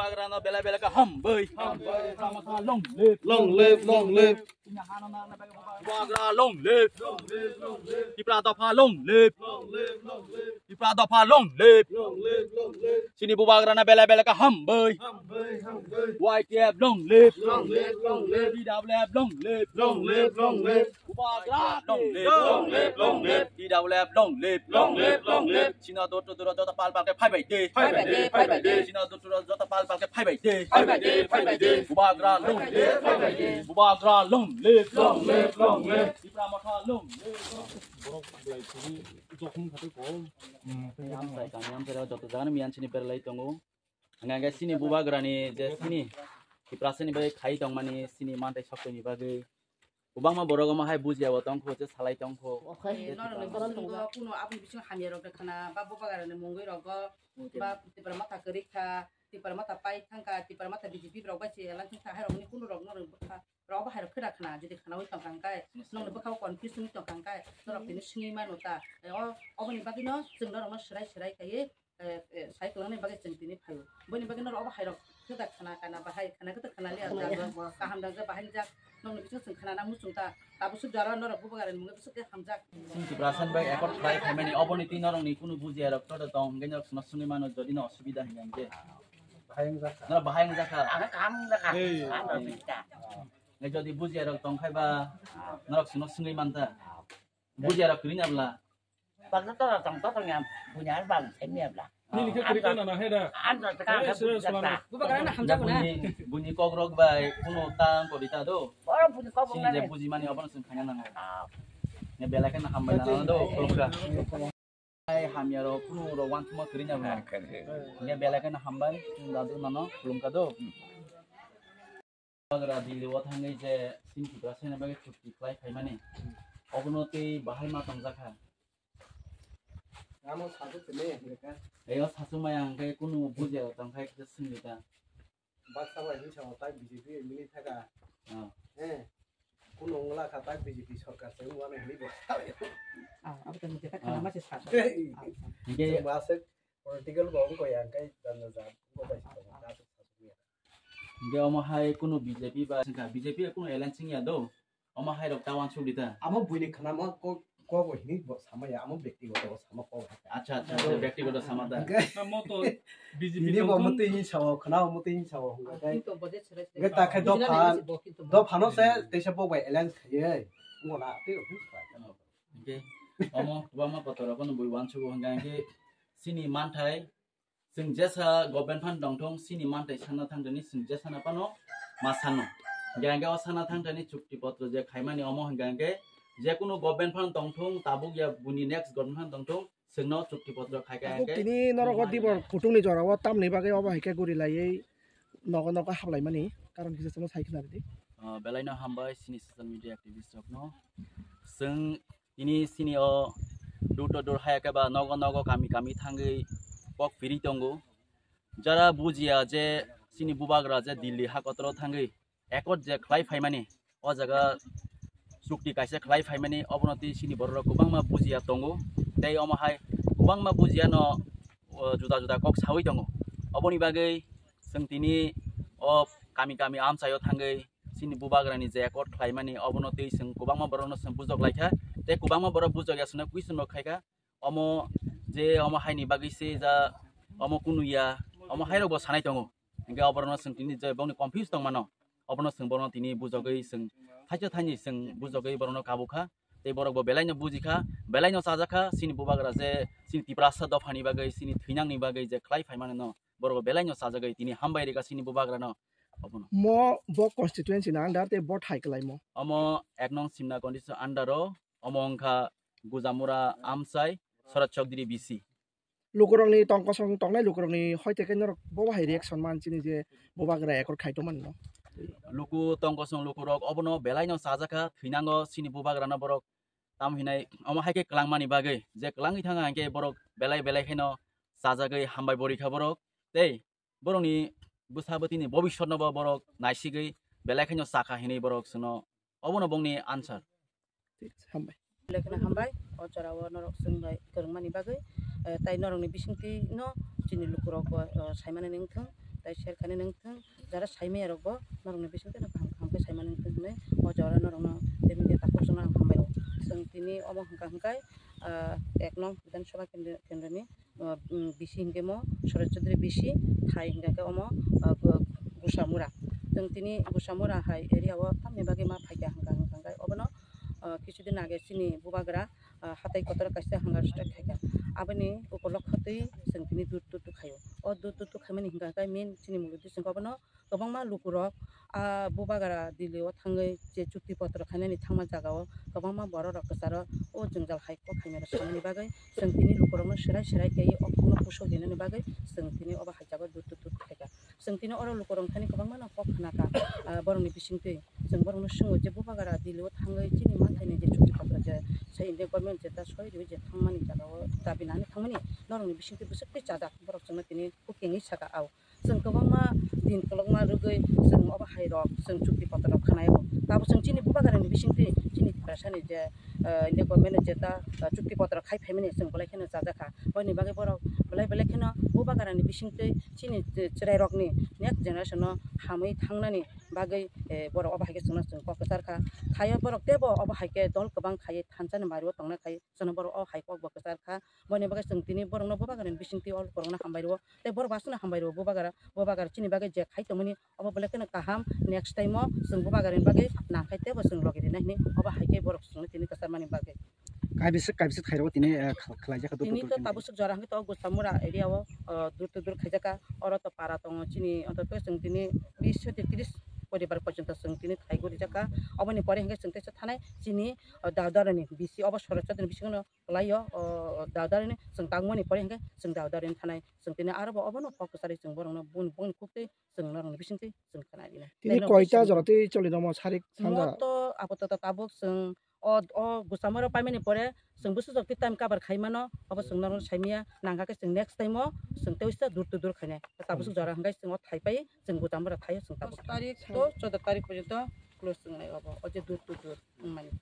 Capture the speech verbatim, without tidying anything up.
Bubagrano belai belai khe hambai. Hambai. Long live, long live. Bubagra long live. Tipra dopha long live. Tipra dopha long live. Chini Bubagrano belai belai khe hambai. Y T F long live. Long live, long live. T W F long live. Long live, long live. Bubagra long live. Long live, long live. T W F long live. Long live, long live. Chini dor to dor joto pal pal khe phai bai de. Phai bai de, phai bai de. Chini dor to dor joto pal pal khe phai bai de. Phai bai de, phai bai de. Bubagra long live. Phai bai de. Bubagra long live. Long live, long live. Tipra Motha long live. Borok belai chini jokhom khato ko. Amsai kami amsai joto jaga ni miyan chini berlai tongo. Hingkha khe chini Bubagrani je chini Tiprasani bai khai tongmani chini mantai soktoini bagwi kwbangma borok omo hai bujiya bo tongkho, je salai tongkho. Norokni bisingo kuno aboni bisingo hamya rok khna ba Bubagrani mungwi rogo ba Tipra Motha kwrwi kha, Tipra Motha pai thangkha, Tipra Motha B J P rok bai se elang thangkha, hai rokni kuno rok norok bwkha rok bo hai rok kheda khna, jodi khnawi tongkha hwnkhe nongni bwkhao confuse wngwi tongkha hwnkhe norok tini swngwi mano ta. O oboni bagwino chwng norokno swrai swrai khaiwi eh, eh, sai kwlangni bagwi chwng tini phaio. Boini bagwi norok obo hairok khe da khana kana bahai, khana khe da khana liya, kaham da ja bahai jak, nokni bisingo chwng khana na muchung ta, tabuk suk jora norok Bubagrani mungwi bwswk khe hamjak. Chini Tiprasa bai accord khlai phaimani oboni twi norokni kunu bujiya rok to tong, hwnkhe norok swngwi mano jodi no osubida hwnkhe. Norok bahai wngjakha. Ang kaham wngjakha. Hey. Ang wngjakha. Nai jodi bujiya rok tong khai ba norok swngwi manta. Bujiya rok kwrwi na bwla. Baksa tora tong to tong ya, bunya bang themia bla. Nini khe kwrwi khe nana he da. An to ka Eh, ka serious bunya man. Ta. Bubagrano hamjago na. Buini, buini kokrok bai kuno tang kori ta do. Boro bunya kok Sini je bang. Buji mani obo no sing khanya nango. Ah. Ne belai khe na hambai na do, khulumkha. Ai hamya ro kuno ro wan thuma kwrwi na bwla. Ne belai khe na hambai, dadu nano khulumkha do. Bubagra Delhi o thangwi je chini Tiprasani bagwi chukti khlai phaimani, obono tei bahai ma tongjakha. Amo sasu tene hingka. Eyo sasu maya hingke kunu bujiya tongkhai kisa singni ta. Baksa bai hinsa o tai B J P M L A thaka. Ah. Eh. Kunu wngla kha tai B J P sorkar se wngmani hinwi bo. Ah, abo tong jeta khana ma se sa. Hingke Chwng ba se political bo wngkha ya hingke janja ja wngkha bai se tongo. Hingke omo hai kunu B J P ba singkha, B J P kunu alliance wngya do, omo hai rok ta wansuk di ta. Amo buini khwnama kok, kok bo hinwi bo sama ya, amo bektigoto bo sama kok hai. Acha, acha, acha, bektigoto sama ta. Hingke Amo to B J P tini bo tongthong. Mutwi hinwi sao, khwnao mutwi hinwi sao, hingke tai. Kintu budget serai serai. Hingke ta khe dopha, dopha no se teisa bo bai alliance khaiye, wngkha na tei rok hinwi sao. Hingke omo kwbangma kotor rok no bui wansugo hingka hingke chini manthai Chwng jesa government phan tongthung, chini mantai sana thangtani chwng jesana phano ma sano. Hingkhe hingkhe o sana thangtani chukti potro je khaimani omo hingkha hingkhe jekunu government phan tongthung, tabuk ya buni next government phan tongthung, chwngno chukti potro khaikha Tabuk hingkhe tini norok o chwngno dibor kutung ni jora o tamni bagwi obo hai khe guri laiwi nogo nogo hablai mani karon kisa chwngno sai khna rwdi. Ah, belai no hambai chini social media activist rok no. Chwng Tini sini o door to door haya khe ba nogo nogo kami kami thangwi kok phiri tongo. Jara bujiya je sini bubagra je Delhi hakotoro thangwi accord je khlai phaimani, o jaga chukti kaisa khlai phaimani, obono twi sini borok rok kwbangma bujiya tongo. Tei omo hai kwbangma bujiya no, o, juda juda kok sawi tongo. Oboni bagwi chwng tini o kami kami amchaio thangwi chini bubagrani je accord khlaimani, obono tei chwng kwbangma borokno chwng bujok laikha, tei kwbangma borok bujok ya chwngno question rok khaikha, omo je omo haini bagwi se ja omo kunu ya, omo hairok bo sanai tongo, hingke oborokno chwng tini je bongni confuse tongmano, obono chwng borokno tini bujogwi chwng thaisa thaini chwng bujogwi borokno kabukha, tei borok bo belaino bujikha, belaino chajakha, chini bubagra je chini Tiprasa dophani bagwi, chini thwinangni bagwi je khlai phaimani no, borok bo belaino chajagwi tini hambai rikha chini bubagrano. Obono. Mo bo constituency ni under tei bo thai kwlaimo. Omo ek nong Simna constituency under o, omo wngkha Gujamura Amchai, Sorat Chowdhury B C. Lukurokni tong kosong tongnai lukurokni hoi tei khe norok bo bahai reaction man chini je bubagra accord khai tongmani no. Luku tong kosong lukurok obono belaino chajakha, thwinango chini bubagrano borok tam hinai omo hai khe kwlangmani bagwi je kwlangwi thanga hingkhe borok belai belai kheno chajagwi hambai bo rikha borok tei borokni bwsa bwtwini bobiswtno bo borok naisigwi belai khaino chakha hinwi borok chwngno obono bongni answer. Hambai. Belai kheno hambai o jorao norok chwng bai kwrwngmani bagwi, eh, tai norokni bisingtwi no chini lukurok bo, eh, saimani wngthung, tai share khainai nang thung, jara saimaya rok bo norokni bisingtwi no kaham kaham khe saimani wng thung hinwi o jora norokno tei media takhuk chwngno ang hambai rw. Chwng tini omo hwnkha hwnkhe, ah, ek nong Bidhan Sabha kendro, kendroni, ah, um, bisi hwnkhe mo Sorosh Chaudhury bisi, thai hwnkha khe omo, ah, Gu-, Gusamura. Chwng tini Gusamura hai area o tamni bagwi ma phaikha hwnkha hwnkha hwnkhe obono, ah, kichudin age chini bubagra, ah, hatai kotor kaisa hunger strike khaikha. Aboni upolokho twi chwng tini dur dur dur khaio. O dur dur dur khaimani hwnkha hwnkhe main chini mungwi bisingkhe obono kwbangma lukurok, ah, bubagra Delhi o thangwi je chukti potro khainani thangma jagao kwbangma borok rok kwcharo o jwngjal hai kok khaimani samani bagwi chwng tini lukurokno swrai swrai khe o kokno pusok dinani bagwi chwng tini obo hai jaga dur dur dur khaikha. Chwng tini oro lukurok thani kwbangma no kok khnakha, ah, borokni bisingtwi. Chwng borokno swngo je bubagra Delhi o thangwi chini manthaini je chukti potro je sai India government je ta soi riwi je thangmani jagao dabi nani thangmani norokni bisingtwi bwswk twi chajak borok chwngno tini hukengwi saka au. Chwng kwbangma din kolokma rwgwi chwng obo hai rok chwng chukti potro rok khnaio. Tabuk chwng chini bubagrani bisingtwi chini Tiprasani je, eh, India government je ta, eh, chukti potro khai phaimani chwng belai kheno chajakha. Boini bagwi borok belai belai kheno bubagrani bisingtwi chini, eh, chwrairokni next generation no hamwi thangnani bagwi, eh, borok obo hai khe chwngno chwng kok kwchar kha. Thaio borok teibo obo hai khe dol kwbang khai thansa ni mari o tongnai khai chwngno borok o hai kok bo kwchar kha. Boini bagwi chwng tini borokno bubagrani bisingtwi o borokno hambai rwo. Tei borok bo aswkno hambai rwo bubagra, bubagra chini bagwi je khai tongmani obo belai kheno kaham, next time o chwng bubagrani bagwi nang khai teibo chwng logi rina hinwi obo hai khe borok chwngno tini kwcharmani bagwi. Kaibisik, kaibisik khairok tini, eh, khal-, khlaijak kha dur dur tini dur to tini. Tabuk swk jora hwnkhe to Gusamura area o, eh, dur to dur khaijakha. Oro to para tongo chini, ontoto chwng tini bis hwte tris poribar porjonto chwng tini thaigo rijak kha. Oboni pore hwnkhe chwng teisa thanai chini, eh, Daodarani bisi obo Sorochadani bisingo no kwlaio, o, Daodarani chwng tangmani pore hwnkhe chwng Daodarani thanai. Chwng tini aro bo obono kok kwcharwi chwng borokno bun-, bongni khuktwi chwng norokni bisingtwi chwng khna rinai. Tini tei norok koita bisingtwi jora twi choli tongmo sarik sanja? Mo to apato tabuk chwng o, o Gusamura paimani pore chwng bwswk jok twi time cover khai mano, obo chwng norokno saimaya, nangkha khe chwng next time o chwng tei uisa dur to dur khainai. Tabuk swk jora hwnkhe chwng o thai pai chwng Gusamura thaio chwng tabuk. Dos tarik to choddo tarik porjonto close chwng nai obo, o je dur to dur wngmani.